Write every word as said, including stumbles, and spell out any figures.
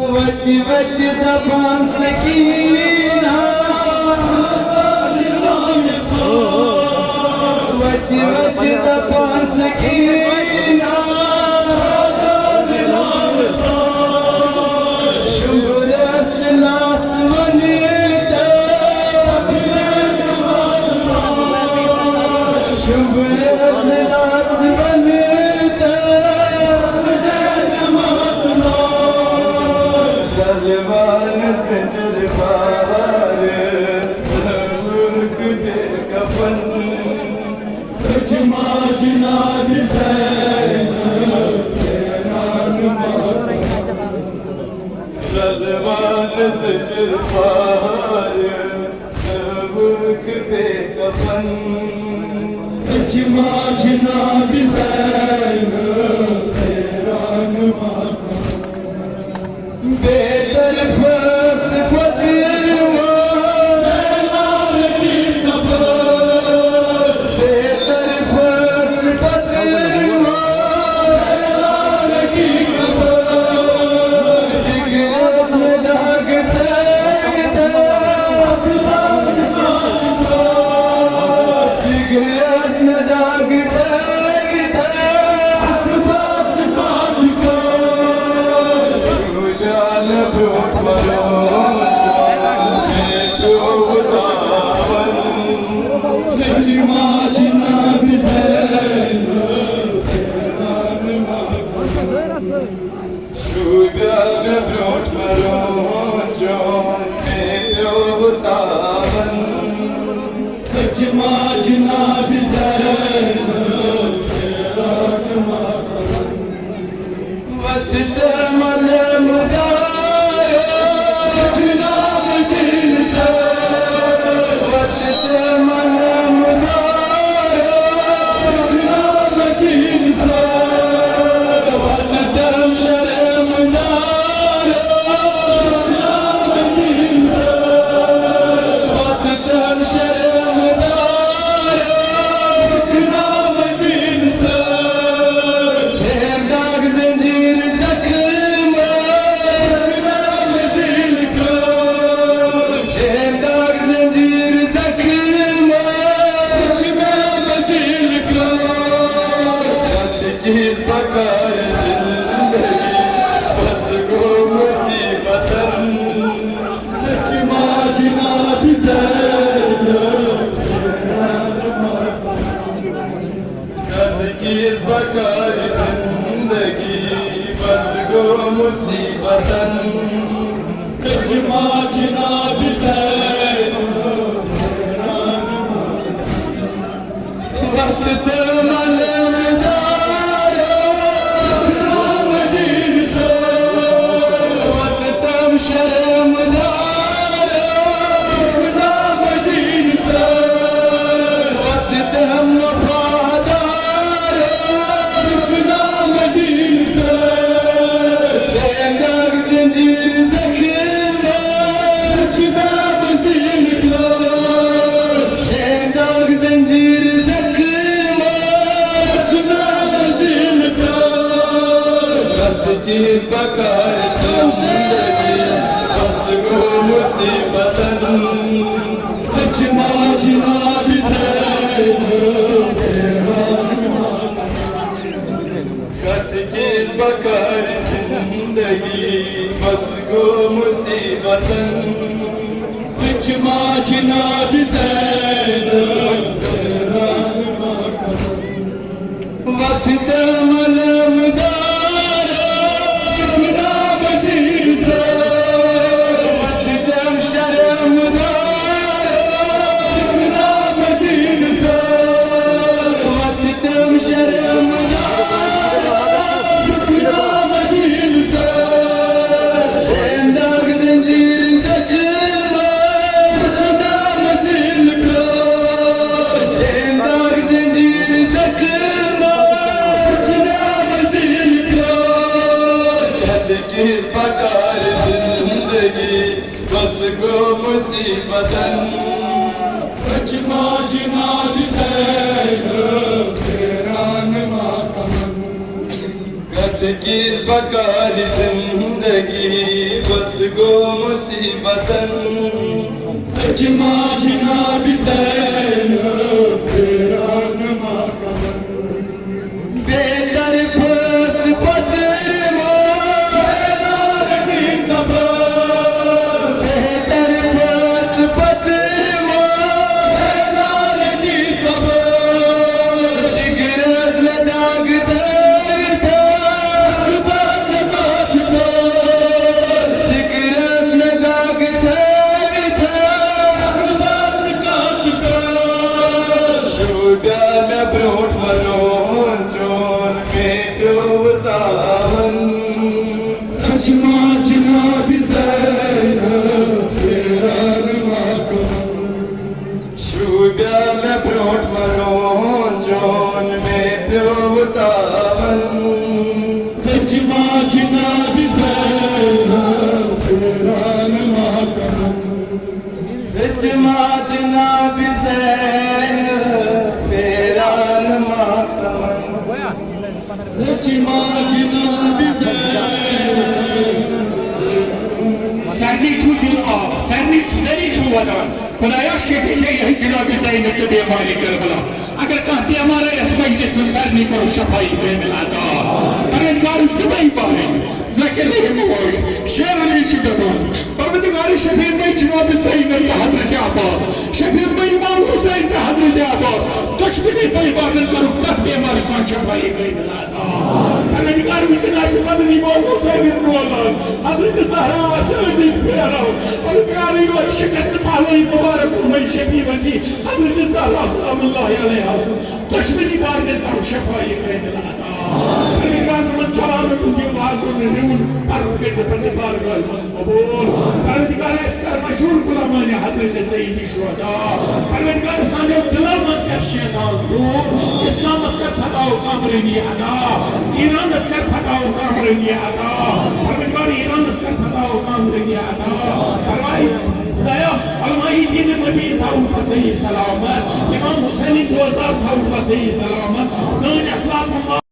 وتہِ وتہِ دپان سکینہ، وتہِ وتہِ دپان سکینہ، شُنٛگُر ٲس نہٕ نژوٕنۍ تہٕ، شُنٛگُر ٲس نہٕ نژوٕنۍ تہٕ۔ دلوان سجر بار، سبق بے کفن۔ تجھ ماجنا بزین، دلوان سجر بار، سبق بے کفن۔ تجھ ماجنا بزین، حیران مکن۔ بے طرف ٲس پتہٕ یِوان۔ بے طرف ٲس پتہٕ یِوان۔ جگرس مےٚ داغ تھٲوِتھ۔ جگرس مےٚ داغ تھٲوِتھ۔ وتہِ تہِ ملم دار، جناب دین سر۔ وتہِ تہِ ملم دار، جناب دین سر۔ وتہِ تہِ شرم دار، جناب دین سر۔ وتہِ تہِ شرم دار، جناب دین سر۔ چھیم داغ زنجیر زخم، چھنا مزیل کار۔ چھیم داغ زنجیر زخم، چھنا مزیل کار۔ کتھ کِس بکار زندگی، بس گوٚو مصیبتن۔ چھِ ماجہِ نابِ زینب۔ کتھ کِس بکار زندگی، بس گوٚو مصیبتن۔ چھِ ماجہِ نابِ زینب۔ وقت ملم دار، نام دین سر۔ وقت شرم دار، نام دین سر۔ وقت وفادار، نام دین سر۔ چھیم داغ زنجیر زخم، چھنا مزیل کار۔ چھیم داغ زنجیر زخم، چھنا مزیل کار۔ کتھ کِس بکار زندگی، بس گوٚو مصیبتن۔ چھِ ماجہِ نابِ زینب۔ کتھ کِس بکار زندگی، بس گوٚو مصیبتن۔ چھِ ماجہِ نابِ زینب۔ وتہِ تہِ ملم دار، نام دین سر۔ وتہِ تہِ شرم دار، نام دین سر۔ وتہِ تہِ شرم دار، نام دین سر۔ چھیم داغ زنجیر زخم، چھنا مزیل کار۔ چھیم داغ زنجیر زخم، چھنا مزیل کار۔ کتھ کِس بکار زندگی، بس گوٚو مصیبتن۔ چھِ ماجہِ نابِ زینب، حیران ماتمن۔ کتھ کِس بکار زندگی، گوٚو مُصیٖبتن۔ تٔچھ ماجہِ نابِ زینب، پھیران ما کمن۔ بے طرف ٲس پتٕرۍ ماے۔ بے طرف ٲس پتٕرۍ ماے۔ جگرس مےٚ داغ تھٲوِتھ۔ جگرس مےٚ داغ تھٲوِتھ۔ شوٗبیا مےٚ برٛونٛٹھ مَرون چون مےٚ پیوٚو تاوَن۔ تٔچھ ماجہِ نابِ زینب، پھیران ما کمن۔ شوٗبیا مےٚ برٛونٛٹھ مَرون چون مےٚ پیوٚو تاوَن۔ تٔچھ ماجہِ نابِ زینب، پھیران ما کمن۔ تٔچھ ماجہِ نابِ زینب، پھیران ما کمن۔ تٔچھ ماجہِ نابِ زینب۔ سارنٕے چھُ دِل آب، سارنٕے، سٲری چھِ وَدان۔ خۄدایا، شفیع چھےٚ یِہوٚے جناب زینب تہٕ بیمارِ کربلا۔ اگر کانٛہہ بیمار آسہِ یَتھ مجلس منٛز، سارنٕے کرو شفاعی کامل عطا۔ پروردگار، زٕے بارٕے، ذاکر رحیم وٲے، شیخ علی چھُ بیمار۔ پروردگار، شفیع مےٚ جناب زینب تہٕ حضرت عباس، شفیع مےٚ امام حسین تہٕ حضرت عباس، دۄشوٕنی بٲے بارنٮ۪ن کرو پرٛٮ۪تھ بیمارِ سان شفاعی کامل عطا۔ پروردگار، وٕنکیٚن آسہِ مدنی موضوع ثٲبت روزان، حضرت زہرا آسہِ أنٛدۍ أنٛدۍ پھیران۔ پروردگار، یہِ شکست پہلوی مبارک کوٚرمَے شفیع وسی حضرت زہرا سلام اللہ علیہا سُنٛد دۄشوٕنی بارنٮ۪ن کرو شفاعی کامل عطا۔ پروردگار، یِمن جوانن ہُنٛد یہِ وعدٕ کوٚر مےٚ میون پرُن کٔرۍ زِ پننہِ بارگاہہِ منٛز قبول۔ پروردگار، اَسہِ کر مشہوٗر غلامانِ حضرت سید شہدا۔ پروردگار، سانیو دِلو منٛز کر شیطان دوٗر۔ اسلامس کر فتح و کامرٲنی عطا۔ ایرانس کر فتح و کامرٲنی عطا۔ پروردگار، ایرانس کر فتح و کامرٲنی عطا۔ پروردگار، خدایا، علماء دین مبین تھاوُن پسے سلامت۔ امام حسینٕنۍ دوستدار تھاوُن پسے سلامت۔ سٲنۍ اسلاف